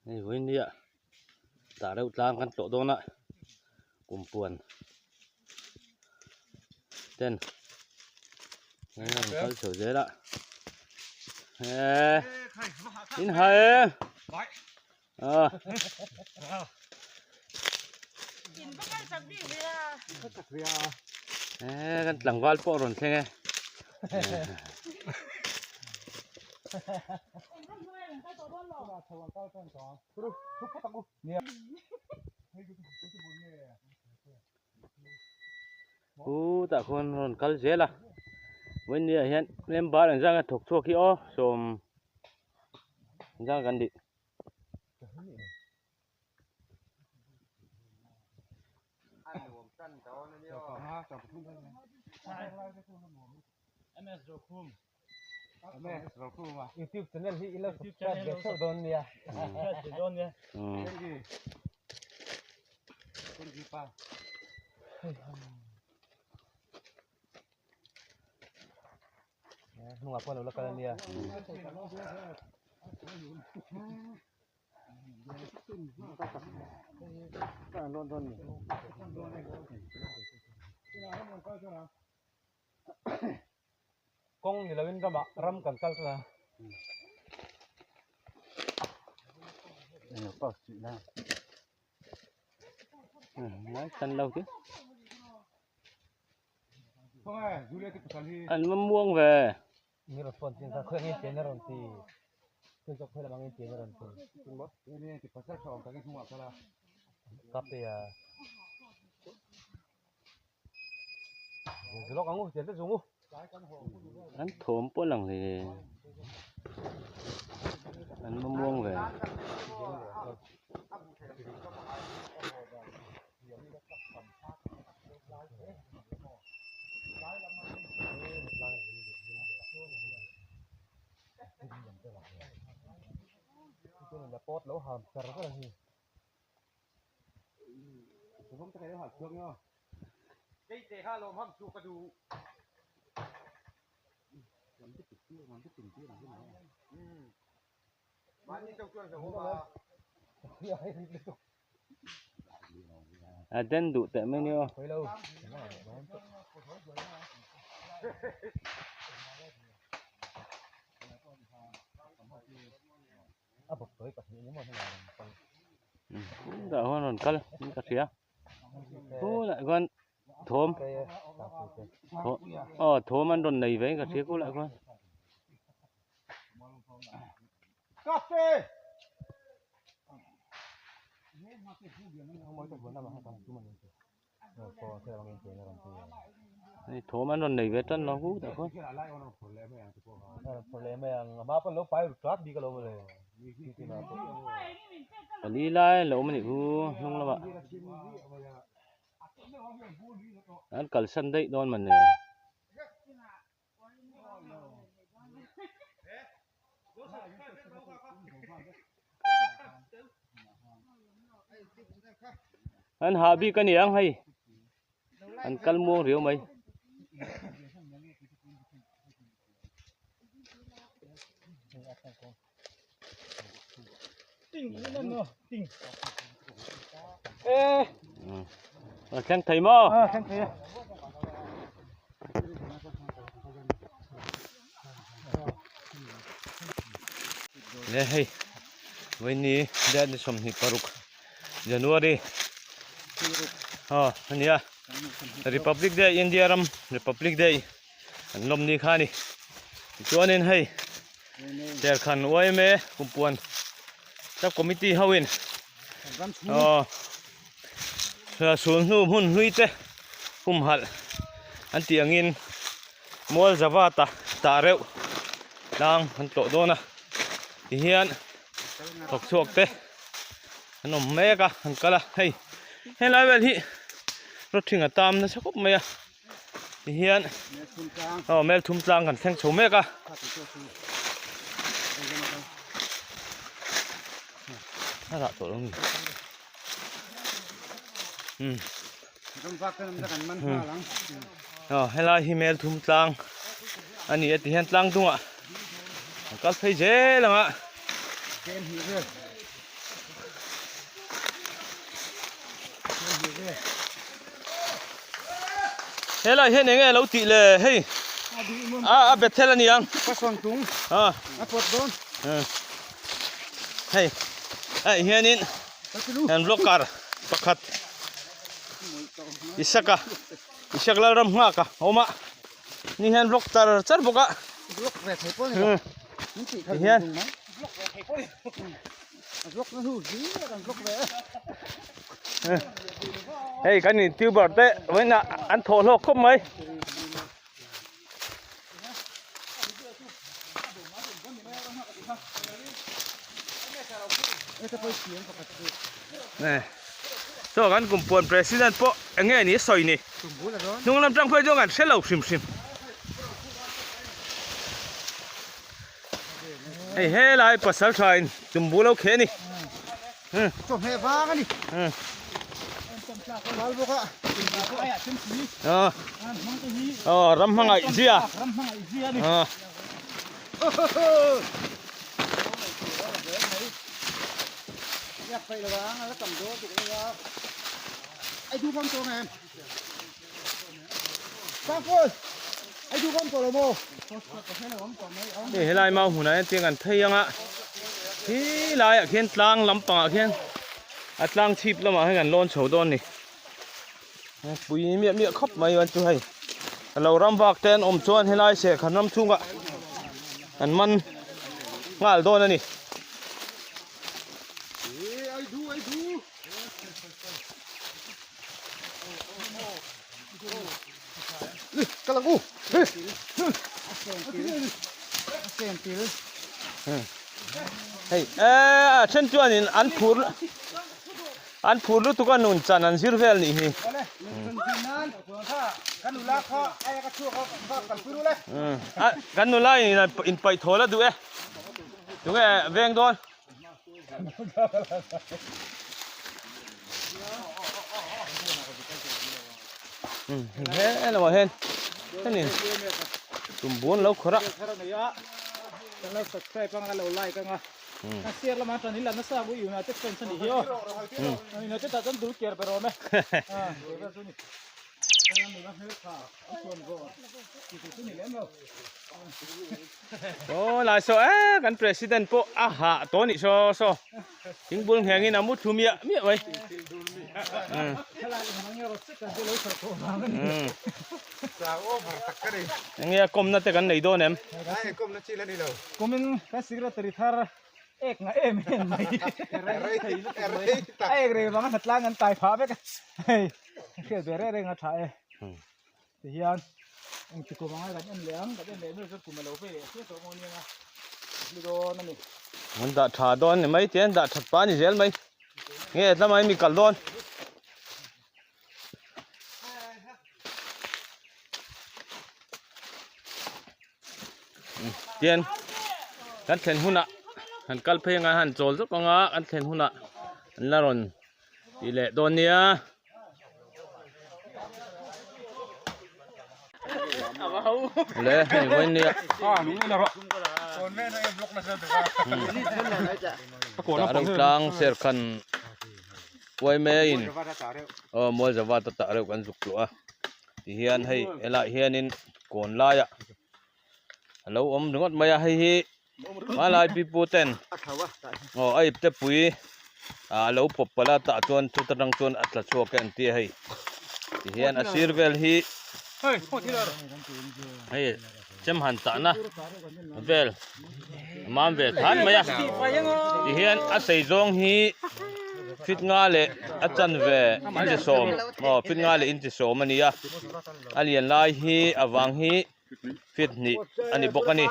Hei vawinia tah reuh tlang kan tlawh dawn a kumpuan ten an rawn kal chho zel a eee in ha e ah eee kan tlangval pawh a rawn thleng e. Chutah khuan rawn kal zel a vawinia hian member an zang a thawk chhuak hi aw sawm zang kan dih. YouTube channel hi ilo subscribe ve theuh dawn nia. Hnungah pawh a lo la kal ania. Kawng ni loin ramah ram kan kal tlat a. An va muang ve. An thawm pawh lang hle an va muang ve. A den duh teh mai nia aw. Dah huan rawn kal in ka hria khulai khuan thawm aw thawm an rawn nei ve in ka hria khulai khuan. Hei thawm an rawn nei ve tan lo hu tah khuan. Pali lai a lo awm a nih chu hnung lamah an kalsan daih dawn mawni. An hah bik a ni ang hei an kal muang riau mai. A thleng thei maw? A thleng thei e. Le hei vaini date ni 26 January aw ania Republic Day India ram Republic Day an lawm ni kha a ni tichuanin hei Serkhan yma kumpuan sub committee ho in aw sul hnu hmun hlui te humhalh an tih angin mual zava ta tah reuh tlang an tlawh dawn a tihian thawk chhuak te an awm mek a an kal a hei helai vel hi rawthing a tam nasa khawp mai a. Tihian aw Melthum tlang kan thleng chho mek a. A rah tawh lo ni. Aw helai hi Melthum tlang a ni a tihian tlang dungah an kal phei zel ang a. Helai hian enge lo tih le hei a a Bethel a niang. A hei hei hianin an vlogger pakhat Isaka Isak Lalram nghak a awm a ni hian vlog char char bawk a tihian hei kan youtuber te vawiinah an thawh hlawk khawp mai. Saw kan kumpuan president pawh eng nge ni sawi ni hnung lam tang phei chuan kan hre lo hrim hrim hei helai pasal tha in tumbu lo kheh a ni. Chawhmeh vang a ni. Aw ram hmangaih zia. Ram hmangaih zia a ni. Hei helai mau hmunah hian tiang an phei ang a khi laiah khian tlang lampangah khian a tlang chhip lamah hian kan lawn chho dawn a ni pui miah miah khawp mai chuan chu hei a lo ram vak te an awm chuan helai serkhan ram chhungah an man nghal dawn a ni. Hei a then chuanin an phur an phur lutuk a nun chan an zir vel nih hi. Kan nula in inpaih thawl a duh e. Tunge veng dawn? He lamah hian henin tumbu an lo khawrh a. Aw lai saw e kan president pawh a hah tawh anih saw saw thing bul ngheng in a mu thlu miah miah mai enge a kawmna te kan nei dawn em ek nga em em mai a ek rei vang a hnatlang an tai phah vek a hei hriat ve reng reng a tha e tihian engti kum anga kan en leh ang kan en leh hnu chuan kum a lo vei leh hriat tawh maw nia a hlu dawn a ni an dah tha dawn ni mai tian dah that pah a ni zel mai nge tlama mi kal dawn. Tian kan thlen hunah han kal phei anga han chawl zawk anga kan thlen hunah an la rawn tih leh dawn nia. Le hei vawiin nia. Tah reuh tlang serkhan uai maiin aw mual zavat a tah reuh kan zuk tluah a. Tihian hei helaiah hianin kawn laiah a lo awm ringawt mai a hei hi hmanlai pipu ten aw a ipte pui ah a lo pawp palh a tah chuan chuta tang chuan a tla chhuak e an ti a hei tihian a sir vel hi hei chem han tahna vel a mam ve than mai a tihian a sei zawng hi fit nga leh a chanve inchi sawm aw fit nga leh inchi sawm a ni a a lian lai hi a vang hi fit hnih a ni bawk a ni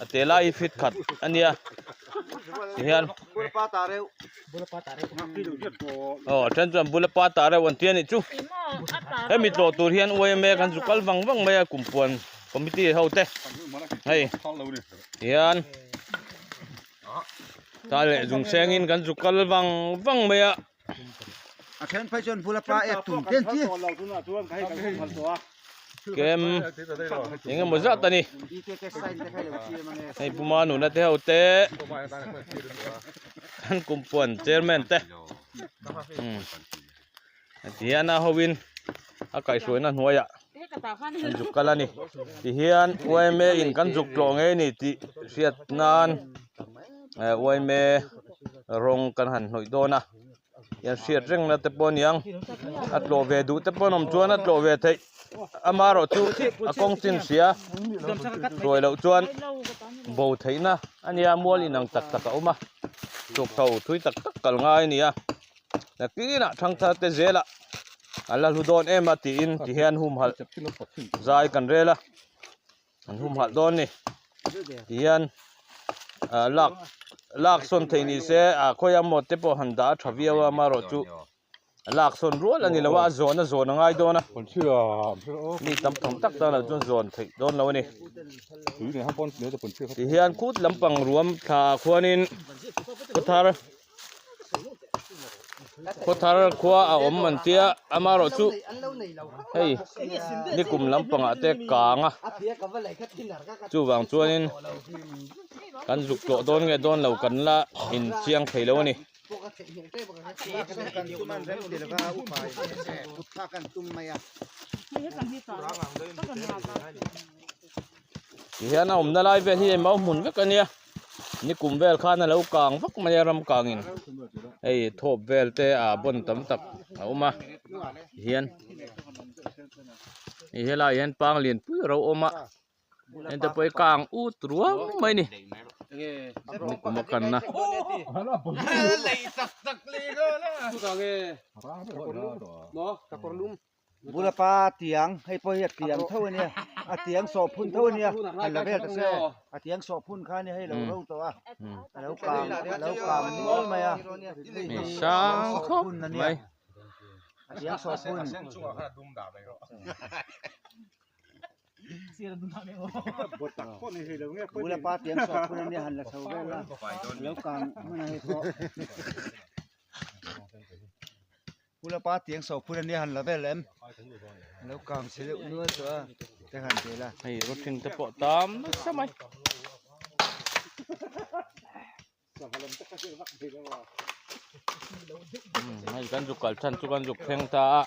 a te lai hi fit khat a nia tihian aw a then chuan bula pa ta reuh an ti a nih chu hemi tlawh tur hian yma kan zu kal vang vang mai a kumpuan committee ho te hei tihian ta leh zung sengin kan zu kal vang vang mai a. A then phei chuan bula pa ek tum ten chi. Kem eng emaw zat a ni. Hei Puma nuna te ho te an kumpuan chairman te. Tihian a hoin a kaihhruaina hnuaiah an zuk kal a ni tihian yma in kan zuk tlawh ngei a ni tih hriat nan yma rawng kan han hnawih dawn a hian hriat reng na te pawh a niang a tlawh ve duh te pawh an awm chuan a tlawh ve theih amaherawhchu a kawng chin hria hruai loh chuan bo theihna a nia mual inang tak tak a awm a chhuk chho thui tak tak kal ngai a ni a. Nakinah thangthar te zelah an la hlu dawn em a tiin ti hian humhalh zai kan rel a an humhalh dawn ni ti hian ah lak lak sawn theih ni se ah khawi a maw te pawh han dah a tha viau a amaherawh chu lak sawn rual a ni lo a a zawn a zawn a ngai dawn a mi tam tham tak tan ah chuan zawn theih dawn lo a ni ti hian khut lampang ruam thla ah khuanin khawthar. Khawthar khua a awm an tia amaherawh chu hei nikum lampangah te kang a chuvang chuanin kan zuk tlawh dawn nge dawn lo kan la inchiang thei lo a ni. Tihian a awmna lai vel hi mau hmun vek a nia nikum vel khan a lo kang vak mai a ram kangin hei thawp vel te ah bawn tam tak a awm a tihian hei helaiah hian pang lian pui a ro awm a heng te pawh hi kang ut ruang mai a ni nikum a kanna. Bula pa tiang hei pawh hi a tiang tho a nia a tiang sawh phun tho a nia han la vel ta se a tiang sawh phun kha a nia hei lo ro tawh a a lo kang a lo kang nual mai a mi sang khawp mai a tiang sawh phun bula pa tiang sawh phun a nia han la chho vel a a lo kang hman a hei pawh. Pula pa tiang so phun ania han la vel em lo kang che deuh nual tawh a te han ti la hei rawthing te pawh tam nasa mai hei kan zuk kal chhan chu kan zuk thleng ta a.